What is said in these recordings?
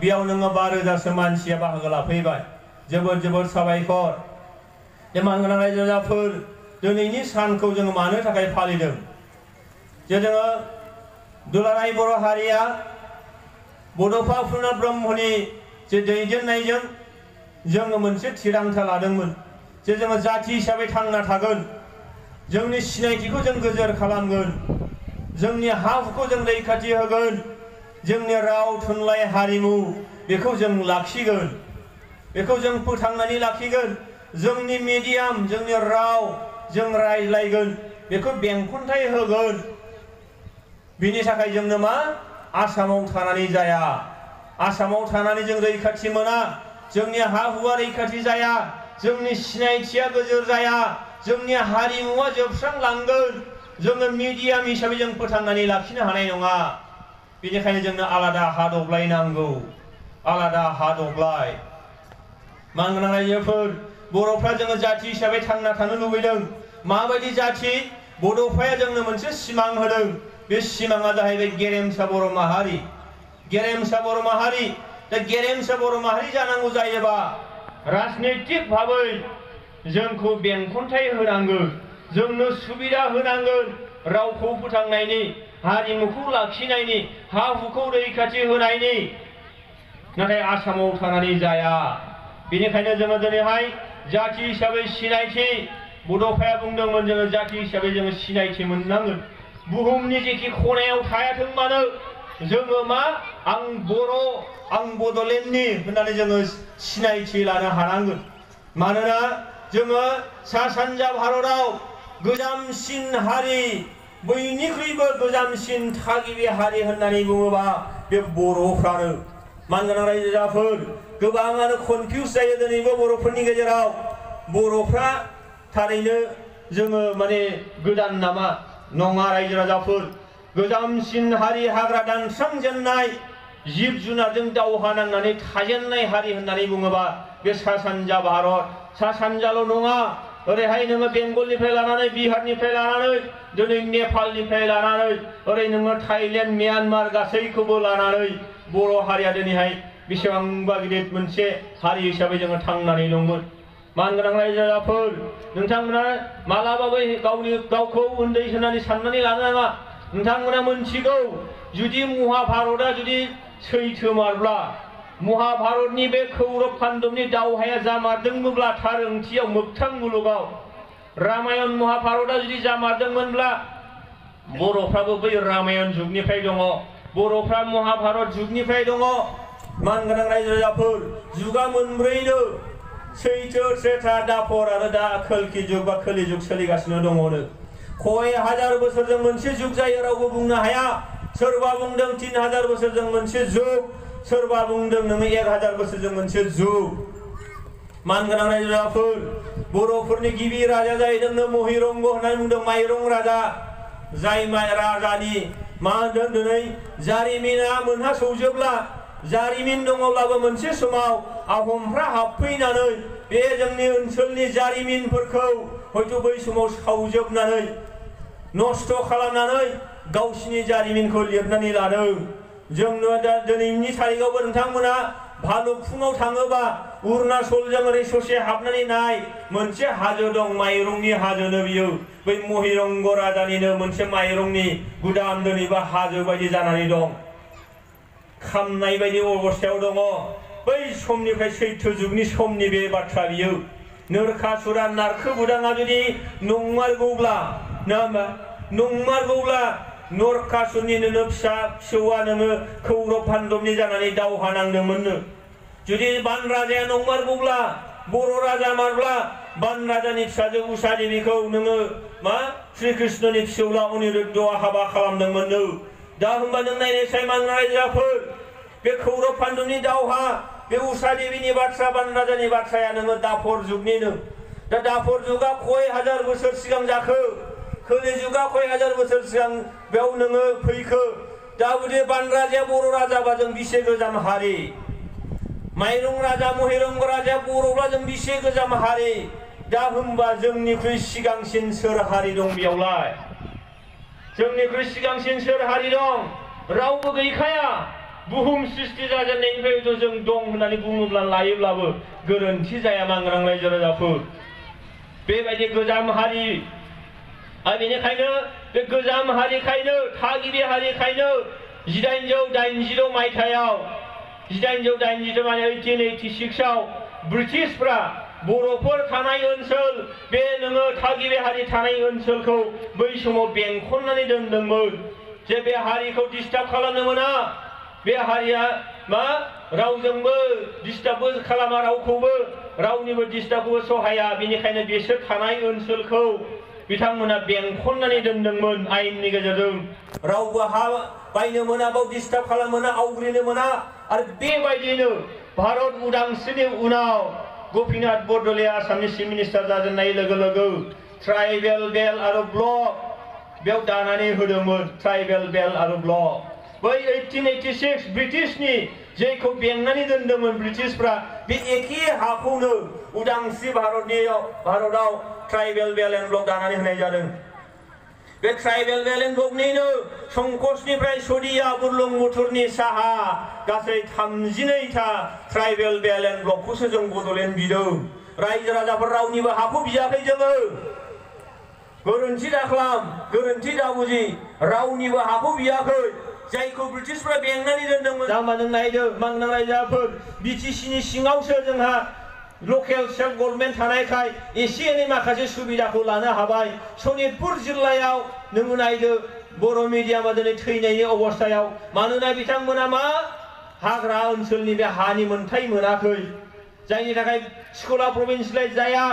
बेयाव नोङो 5,000सो मानसिया बाहागो लाफैबाय। जोबोद जोबोद साबायखर। मानगोनां रायजो राजाफोर, दिनैनि सानखौ जोङो मानो थाखाय फालिदों? जे जोङो दुलाराय बर' हारिया बड'फा उपेन्द्र ब्रह्मनि जे दैदेननायजों जोङो मोनसे थिरांथा लादोंमोन जे जोङो जाथि हिसाबै थांना थागोन, जोंनि सिनायथिखौ जों गोजोर खालामगोन, जोंनि हा हुखौ जों रैखाथि होगोन, जोंनि राव थुनलाइ हारिमु बेखौ जों लाखिगोन, बेखौ जों फोथांनानै लाखिगोन, जोंनि मिडियाम जोंनि राव जों रायज्लायगोन बेखौ बेंखनथाय होगोन। बिनि थाखाय जोंनो मा आसामाव थानानै जाया, आसामाव थानानै जों रैखाथि मोना, जोंनि हा हुआ रैखाथि जाया, जोंनि सिनायथिया गोजोर जाया, जोंनि हारिमुआ जोबस्रांलांगोन, जोङो मिडियाम हिसाबै जों फोथांनानै लाखिनो हानाय नङा। बेनिखायनो जोंनो आलादा हा दब्लाय नांगौ, आलादा हा दब्लाय। मानगोनां रायजोफोर, बर'फ्रा जोङो जाथि हिसाबै थांना थानो लुबैदों। माबायदि जाथि? बड'फाया जोंनो मोनसे सिमां होदों। बे सिमाङा जाहैबाय गेरेमसा बर' माहारि, गेरेमसा बर' माहारि। दा गेरेमसा बर' माहारि जानांगौ जायोबा राजनैतिक भाबै जोंखौ बेंखनथाय होनांगोन, जोंनो सुबिदा होनांगोन, रावखौ फोथांनायनि, हारिमुखौ लाखिनायनि, हा हुखौ रैखाथि होनायनि। नाथाय आसामाव थानानै जाया। बेनिखायनो जोङो दिनैहाय जाथि हिसाबै सिनायथि, बड'फाया बुंदोंमोन जोङो जाथि हिसाबै जोङो सिनायथि मोननांगोन। बुहुमनि जेखि खनायाव थायाथों मानो जोङो मा आं बर', आं बड'लेण्डनि होननानै जोङो सिनायथि लानो हानांगोन। मानोना जोङो सा सानजा भारताव गोजामसिन हारि, बयनिख्रुइबो गोजामसिन थागिबि हारि होननानै बुङोबा बे बर'फ्रानो। मानगोनां रायजो राजाफोर, गोबाङानो कनफिउज जायो दिनैबो बर'फोरनि गेजेराव। बर'फ्रा थारैनो जोङो माने गोदान नामा? नङा रायजो राजाफोर, गोजामसिन हारि, हाग्रा दानस्रांजेननाय, जिब जुनारजों दावहा नांनानै थाजेननाय हारि होननानै बुङोबा बे सा सानजा भारत। सा सानजाल' नङा, ओरैहाय नोङो बेंगलनिफ्राय लानानै, बिहारनिफ्राय लानानै, दिनै नेपालनिफ्राय लानानै, ओरै नोङो थाइलेण्ड, म्यानमार गासैखौबो लानानै बर' हारिया दिनैहाय बेसेबांबा गिदिर मोनसे हारि हिसाबै जोङो थांनानै दंमोन। मानगोनां रायजो राजाफोर, नोंथांमोना मालाबाबो गावखौ उन्दै होननानै साननानै लानो नाङा। नोंथांमोना मोनथिगौ, जुदि महाभारतआ जुदि सैथोमारब्ला, महाभारतनि बे कौरब पान्डबनि दावहाया जामारदोंमोनब्ला, थार ओंथियाव मोगथां मुलुगाव रामायण महाभारतआ जुदि जामारदोंमोनब्ला, बर'फ्राबो बै रामायण जुगनिफ्राय दङ, बर'फ्रा महाभारत जुगनिफ्राय दङ। मानगोनां रायजो राजाफोर, जुगा मोनब्रैनो, सैथो, त्रेता, दापर आरो दा कल्कि जुग बा कलि जुग सोलिगासिनो दङनो। खय हाजार बोसोरजों मोनसे जुग जायो रावबो बुंनो हाया। सोरबा बुंदों 3000 बोसोरजों मोनसे जुग, सोरबा बुंदों नोङो 1000 बोसोरजों मोनसे जुग। मानगोनां रायजो राजाफोर, बर'फोरनि गिबि राजा जाहैदोंनो महिरंग होननानै बुंदों, माइरं राजा। जाय राजानि मा होनदों दिनै जारिमिना मोनहासौजोबला, जारिमिन दङब्लाबो मोनसे समाव आहमफ्रा हाबफैनानै बे जोंनि ओनसोलनि जारिमिनफोरखौ हयथ' बै समाव सावजोबनानै नष्ट खालामनानै गावसिनि जारिमिनखौ लिरनानै लादों। जोंनो दा दिनैनि थारिखआवबो नोंथांमोना भालुकफुङाव थाङोबा अरुणाचलजों ओरै ससे हाबनानै नाय, मोनसे हाजो दं, माइरंनि हाजोनो बियो। बै महिरंग राजानिनो मोनसे माइरंनि गुदाम दिनैबो हाजो बायदि जानानै दं, खामनाय बायदि अबस्थायाव दङ। बै समनिफ्राय सैथो जुगनि समनि बे बाथ्रा बियो। नोरखासुरा नारखो बुदाङा जुदि नंमारगौब्ला, ना होमबा? नंमारगौब्ला नरकासुरनिनो फिसौआ नोङो कौरब पान्डबनि जानानै दावहा नांदोंमोननो। जुदि बान राजाया नंमारगौब्ला, बर' राजा मारब्ला, बान राजानि फिसाजो उषा देबीखौ नोङो मा श्री कृष्णनि फिसौला अनिरुद्धआ हाबा खालामदोंमोननो। दा होमबा नों नायनायसाय मानगोनां रायजोफोर, बे कौरब पान्डबनि दावहा, बे उषा देबीनि बाथ्रा, बान राजानि बाथ्राया नोङो दापर जुगनिनो। दा दापर जुगा खय हाजार बोसोर सिगां जाखो, कलि जुगा खय हाजार बोसोर सिगां बेयाव नोङो फैखो। दा जुदि बान राजाया बर' राजाबा जों बेसे गोजाम हारि, माइरं राजा महिरंग राजाया बर'ब्ला जों बेसे गोजाम हारि। दा होमबा जोंनिख्रुइ सिगांसिन सोर हारि दं बेयावलाय? जोंनिख्रुइ सिगांसिन सोर हारि दं? रावबो गैखाया। बुहुम सृष्टि जाजेननायनिफ्राय जों दं होननानै बुङोब्ला लायोब्लाबो गोरोन्थि जाया मांग्रां रायजो राजाफोर बेबायदि गोजाम हारि आरो बेनिखायनो बे गोजाम हारिखायनो थागिबि हारिखायनो 1886 मायथाइयाव 1886 आव ब्रिटिशफ्रा बर'फोर थानाय ओनसोल बे नोङो थागिबि हारि थानाय ओनसोलखौ बै समाव बेंखननानै दोनदोंमोन जे बे हारिखौ डिस्टार्ब खालामनो मोना बे हारिया मा रावजोंबो डिस्टार्बबो खालामा रावखौबो रावनिबो डिस्टार्बखौबो सहाया बेनिखायनो बिसोर थानाय ओनसोलखौ बिथांमोना बेंखननानै दोनदोंमोन आयेननि गेजेरजों रावबो हा बायनो मोना बाव डिस्टार्ब खालामनो मोना आवग्रिनो मोना आरो बेबायदिनो भारत उदांस्रिनि उनाव गपिनाथ बरदलैया आसामनि चिफ मिनिस्टार जाजेननाय लोगो लोगो ट्राइबेल बेल्ट आरो ब्लक बेयाव दानानै होदोंमोन ट्राइबेल बेल्ट आरो ब्लक बै 1886 ब्रिटिशनि जेखौ बेंनानै दोनदोंमोन ब्रिटिशफ्रा बे एखे हाखौनो उदांस्रि भारताव ट्राइबेल बेल्ट एन्ड ब्लक दानानै होनाय जादों बे ट्राइबेल बेल्ट एन्ड ब्लकनिनो संकसनिफ्राय सदिया बुरलुंबुथुरनि साहा गासै 32था ट्राइबेल बेल्ट एन्ड ब्लकखौसो जों बड'लेण्ड बिदों रायजो राजाफोर रावनिबो हाखौ बियाखै जोङो गोरोन्थि दाखालाम गोरोन्थि दाबुजि रावनिबो हाखौ बियाखै जायखौ ब्रिटिशफ्रा बेंनानै दोनदोंमोन दा मा नों नायदो मांग्रां रायजोफोर बिटिसिनि सिङावसो जोंहा लकेल सेल्फ गभर्नमेन्ट थानायखाय एसे एनै माखासे सुबिदाखौ लानो हाबाय सनितपुर जिल्लायाव नों नायदो बर' मिडियामा दिनै थैनायनि अबस्थायाव मानोना बिथांमोना मा हाग्रा ओनसोलनि बे हानि मोनथाय मोनाखै जायनि थाखाय स्कुला प्रभिन्सियेलाइज जाया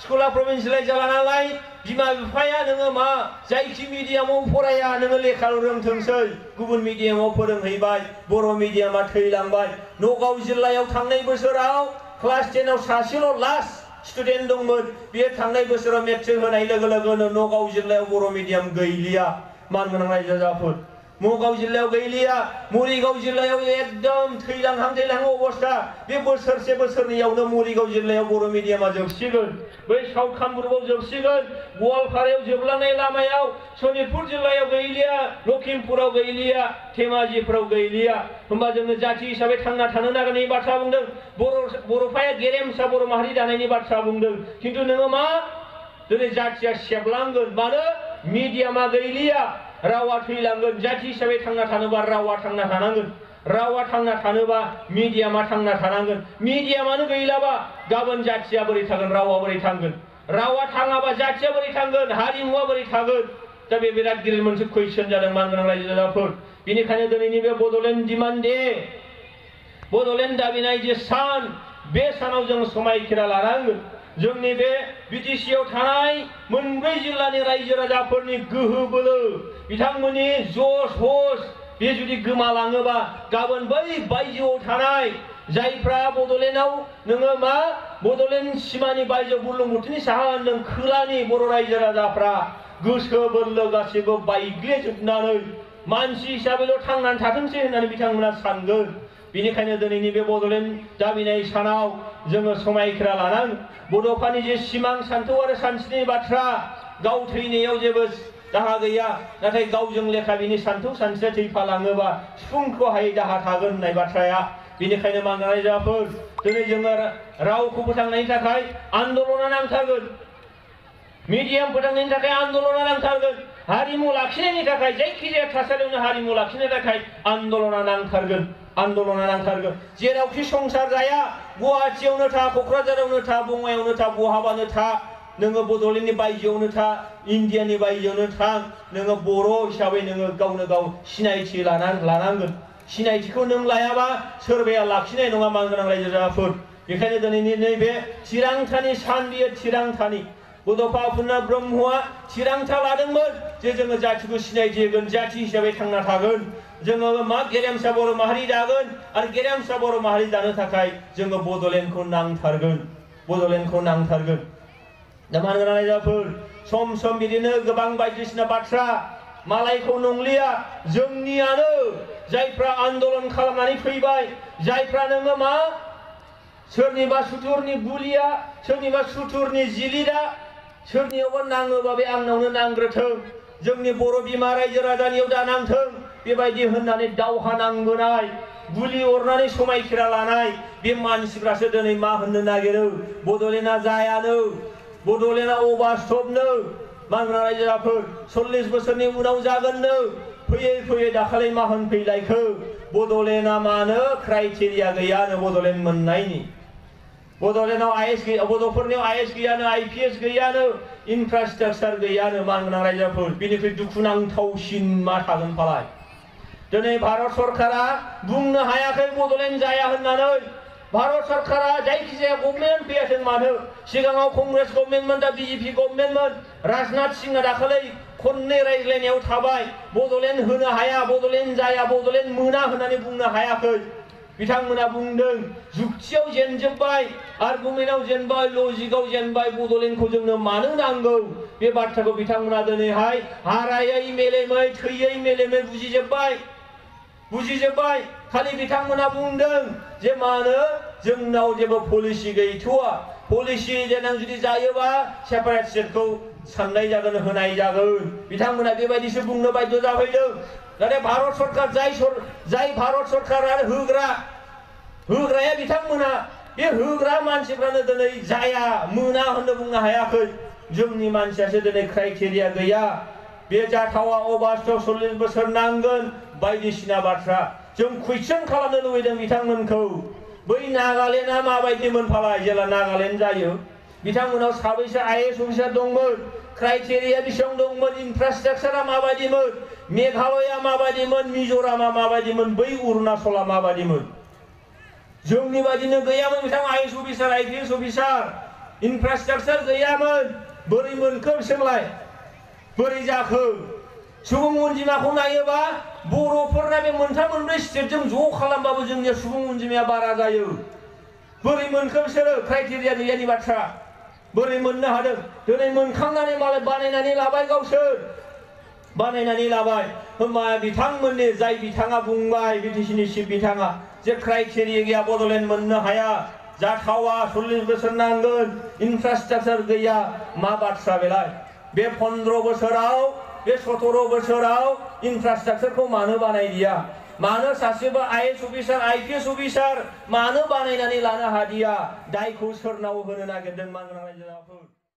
स्कुला प्रभिन्सियेलाइज जाला नालाय बिमा बिफाया नोङो मा जायखि मिडियामाव फराया नोङो लेखा रोंथोंसै गुबुन मिडियामाव फोरोंहैबाय बर' मिडियामा थैलांबाय नगाव जिल्लायाव थांनाय बोसोराव क्लास 10 आव सासेल' लास्ट स्टुडेन्ट दंमोन बियो थांनाय बोसोराव मेट्रिक होनाय लोगो लोगोनो नगाव जिल्लायाव बर' मिडियाम गैलिया मानगोनां रायजो राजाफोर नगाव जिल्लायाव गैलिया मरिगाव जिल्लायाव एकदम थैलांहां अबस्था बे बोसोरसे बोसोरनैयावनो मरिगाव जिल्लायाव बर' मिडियामा जोबसिगोन बै साउथ कामरुपाव जोबसिगोन गवालपारायाव जोबलांनाय लामायाव सनितपुर जिल्लायाव गैलिया लखिमपुराव गैलिया धेमाजिफ्राव गैलिया होमबा जोङो जाथि हिसाबै थांना थानो नागिरनायनि बाथ्रा बुंदों बर'फाया गेरेमसा बर' माहारि दानायनि बाथ्रा बुंदों खिन्थु नोङो मा दिनै जाथिया सेबलांगोन मानो मिडियामा गैलिया रावा थैलांगोन जाथि हिसाबै थांना थानोबा रावा थांना थानांगोन रावा थांना थानोबा मिडियामा थांना थानांगोन मिडियामानो गैलाबा गाबोन जाथिया बोरै थागोन रावा बोरै थांगोन रावा थाङाबा जाथिया बोरै थांगोन हारिमुवा बोरै थागोन दा बे बिराद गिदिर मोनसे कुइसन जादों मानगोनां रायजो राजाफोर बेनिखायनो दिनैनि बे बड'लेण्ड डिमान्ड डे बड'लेण्ड दाबिनाय जे सान बे सानाव जों समायखिरा लानांगोन जोंनि बे बिटिसिआव थानाय मोनब्रै जिल्लानि रायजो राजाफोरनि गोहो बोलो बिथांमोननि जस होस बे जुदि गोमालाङोबा गाबोन बै बायजोआव थानाय जायफ्रा बड'लेण्डआव नोङो मा बड'लेण्ड सिमानि बायजोआव बुरलुंबुथुरनि साहा होनदों खोलानि बर' रायजो राजाफ्रा गोसो बोलो गासैबो बायग्लिजोबनानै मानसि हिसाबैल' थांनानै थाथोंसै होननानै बिथांमोना सानगोन बेनिखायनो दिनैनि बे बड'लेण्ड दाबिनाय सानाव जोङो समायखिरा लानांगोन बड'फानि जे सिमां सान्थौ आरो सानस्रिनि बाथ्रा गाव थैनायाव जेबो दाहा गैया नाथाय गावजों लेखा बिनि सान्थौ सानस्रिया थैफालाङोबा सिफुंखौहाय दाहा थागोन होननाय बाथ्राया बेनिखायनो मानगोनां रायजोफोर दिनै जोङो रावखौ फोथांनायनि थाखाय आन्दलना नांथारगोन मिडियाम फोथांनायनि थाखाय आन्दलना नांथारगोन हारिमु लाखिनायनि थाखाय जायखिजाया थासारियावनो हारिमु लाखिनो थाखाय आन्दलना नांथारगोन जेरावखि संसार जाया गुवाहाटीयावनो था क'क्राझारावनो था बङाइयावनो था बहाबानो था नोङो बड'लेण्डनि बायजोआवनो था इन्डियानि बायजोआवनो थां नोङो बर' हिसाबै नोङो गावनो गाव सिनायथि लानांगोन सिनायथिखौ नों लायाबा सोरबाया लाखिनाय नङा मानगोनां रायजो राजाफोर बेखायनो दिनैनि नैबे थिरांथानि सान बियो थिरांथानि बड'फा उपेन्द्र ब्रह्मआ थिरांथा लादोंमोन जे जोङो जाथिखौ सिनायथि होगोन जाथि हिसाबै थांना थागोन जोङो मा गेरेमसा बर' माहारि दागोन आरो गेरेमसा बर' माहारि दानो थाखाय जोङो बड'लेण्डखौ नांथारगोन दा मानगोनां रायजोफोर सम सम बिदिनो गोबां बायदिसिना बाथ्रा मालायखौ नंलिया जोंनियानो जायफ्रा आन्दलन खालामनानै फैबाय जायफ्रा नोङो मा सोरनिबा सुथुरनि गुलिया सोरनिबा सुथुरनि जिलिदा सोरनियावबा नाङोबा बे आंनावनो नांग्रोथों जोंनि बर' बिमा रायजो राजानियाव दा नांथों बेबायदि होननानै दावहा नांबोनाय गुलि अरनानै समायखिरा लानाय बे मानसिफ्रासो दिनै मा होननो नागिरो बड'लेण्डआ जायानो बड'लेण्डआ अबास्तबनो मानगोनां रायजो राजाफोर 40 बोसोरनि उनाव जागोननो फैयै फैयै दाखालि मा होनफैलायखो बड'लेण्डआ मानो क्राइटेरिया गैयानो बड'लेण्ड मोननायनि बड'लेण्डआव आइएस गैया बड'फोरनियाव आइएस गैयानो आइपिएस गैयानो इनफ्रास्ट्राक्चार गैयानो मानगोनां रायजोफोर बिनिख्रुइ दुखुनांथावसिन मा थागोन फालाय दिनै भारत सरकारा बुंनो हायाखै बड'लेण्ड जाया होननानै भारत सरकारा जायखिजाया गभर्नमेन्ट फैयाथों मानो सिगाङाव कंग्रेस गभर्नमेन्टमोन दा बीजेपी गभर्नमेन्टमोन राजनाथ सिंहआ दाखालि खननै रायज्लायनायाव थाबाय बड'लेण्ड होनो हाया बड'लेण्ड जाया बड'लेण्ड मोना होननानै बुंनो हायाखै बिथांमोना बुंदों जुक्तियाव जेनजोब्बाय आर्गुमेन्टआव जेनबाय लजिकआव जेनबाय बड'लेण्डखौ जोंनो मानो नांगौ बे बाथ्राखौ बिथांमोना दिनैहाय हारायै मेलेमै थैयै मेलेमै बुजिजोब्बाय खालि बिथांमोना बुंदों जे मानो जोंनाव जेबो पलिसि गैथ'आ पलिसि देनां जुदि जायोबा सेपारेट स्टेटखौ साननाय जागोन होनाय जागोन बिथांमोना बेबायदिसो बुंनो बाध्य जाफैदों नाथाय भारत सरकार जाय भारत सरकारा होग्राया बिथांमोना बे होग्रा मानसिफ्रानो दिनै जाया मोना होननो बुंनो हायाखै जोंनि मानसियासो दिनै क्राइटेरिया गैया बे जाथावा अबास्तब 40 बोसोर नांगोन बायदिसिना बाथ्रा जों कुइसन खालामनो लुबैदों बिथांमोनखौ बै नागालेण्डआ माबायदिमोन फालाय जेला नागालेण्ड जायो बिथांमोनाव साबैसे आइएस अफिसार दंमोन क्राइटेरिया बेसेबां दंमोन इनफ्रास्ट्राक्चारा माबायदिमोन मेघालया माबायदिमोन मिज'रामा माबायदिमोन बै अरुणाचला माबायदिमोन जोंनि बायदिनो गैयामोन बिथां आइएस अफिसार आइपिएस अफिसार इनफ्रास्ट्राक्चार गैयामोन बोरै मोनखो बिसोरलाय बोरै जाखो सुबुं अनजिमाखौ नायोबा बर'फोरना बे मोनथाम मोनब्रै स्टेटजों ज' खालामबाबो जोंनिया सुबुं अनजिमाया बारा जायो बोरै मोनखो बिसोरो क्राइटेरिया गैयानि बाथ्रा बोरै मोननो हादों दिनै मोनखांनानै मालाय बानायनानै लाबाय गावसोर बानायनानै लाबाय होमबा बिथांमोननि जाय बिथाङा बुंबाय बिटिसिनि चिफ बिथाङा जे क्राइटेरिया गैया बड'लेण्ड मोननो हाया जाथावा 40 बोसोर नांगोन इनफ्रास्ट्राक्चार गैया मा बाथ्रा बेलाय बे 15 बोसोराव बे 17 बोसोराव इनफ्रास्ट्राक्चारखौ मानो बानायदिया मानो सासेबो आइएस अफिसार आइपिएस अफिसार मानो बानायनानै लानो हादिया दायखौ सोरनाव होनो नागिरदों मानगोनां रायजो राजाफोर